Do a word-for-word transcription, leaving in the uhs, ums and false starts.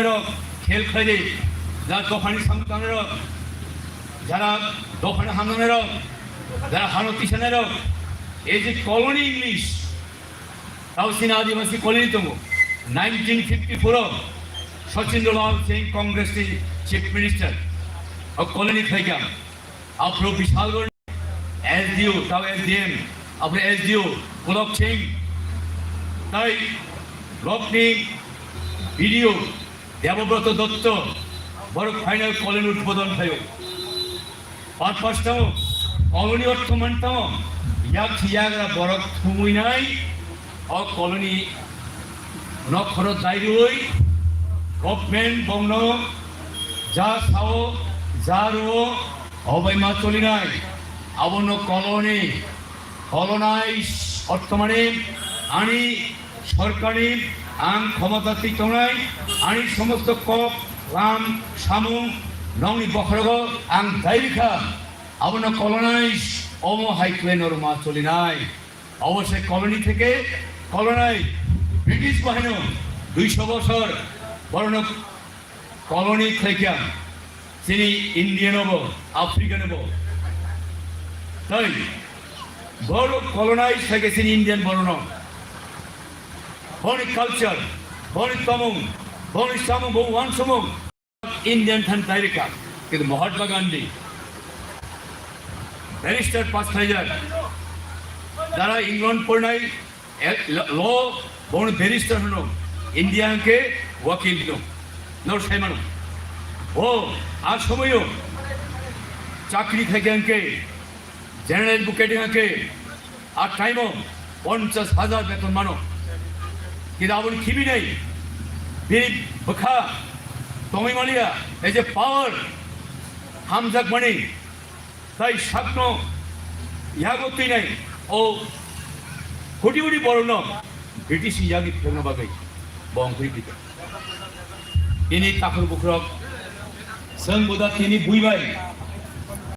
rok, khel khlaidi, jara dophani samung tangnai rok, jara dophani hamnanai rok, jara hano tisanai rok, ei je colony English, tao chini Adibasi colony tongo. Nineteen fifty-four o Sachin Lal Singh Congress ni Chief Minister o colony khlaikha. Aphuru Bishalgarh S D O, tao S D M, aphuru S D O Pulok Singh, tai Block ni B D O Debobroto Dotto, borok final colony udbodon khlaio. Purpose tamo, colony ortho man tamo, yak yagra borok thumui nai, o colony nokhoro dairui, government bongno ja sao, ja rwo, obai ma cholinai, abono colony, colonize, ortho mane ani sorkarni ang khomota twi tongnai, ani somosto kok, lam, samung nokni bokhorogo ang dairikha, abono colonize, omo hai khlai norma cholinai. Obo se colony theke colonize, British bahaino duisho bosor borokno colony khlaikha, chini Indian obo, African obo. Tai borok colonize khlaikha chini Indian borokno. Boni culture, boni tomung, boni samung, bo wansumung. Indian than tairika, kintu Mahatma Gandhi, barrister pass khlaijak, jara England pornai, eh, lo-, law, bono barrister hwno, India hwnkhe wakil hwno, nor saimano. O, a somoyo chakri khaikha hwnkhe, general advocate hwnkhe, a time o ponchas hajar beton mano. Kintu aboni khibi nai, bini bwkha tongwi maliya, ei je power hamjakmani, tai sakno yago twinai, o huti huti borokno British ni yagni phirokna bagwi bo wngwi phikha. Bini takhuk bukhurok chwng boda tini buibai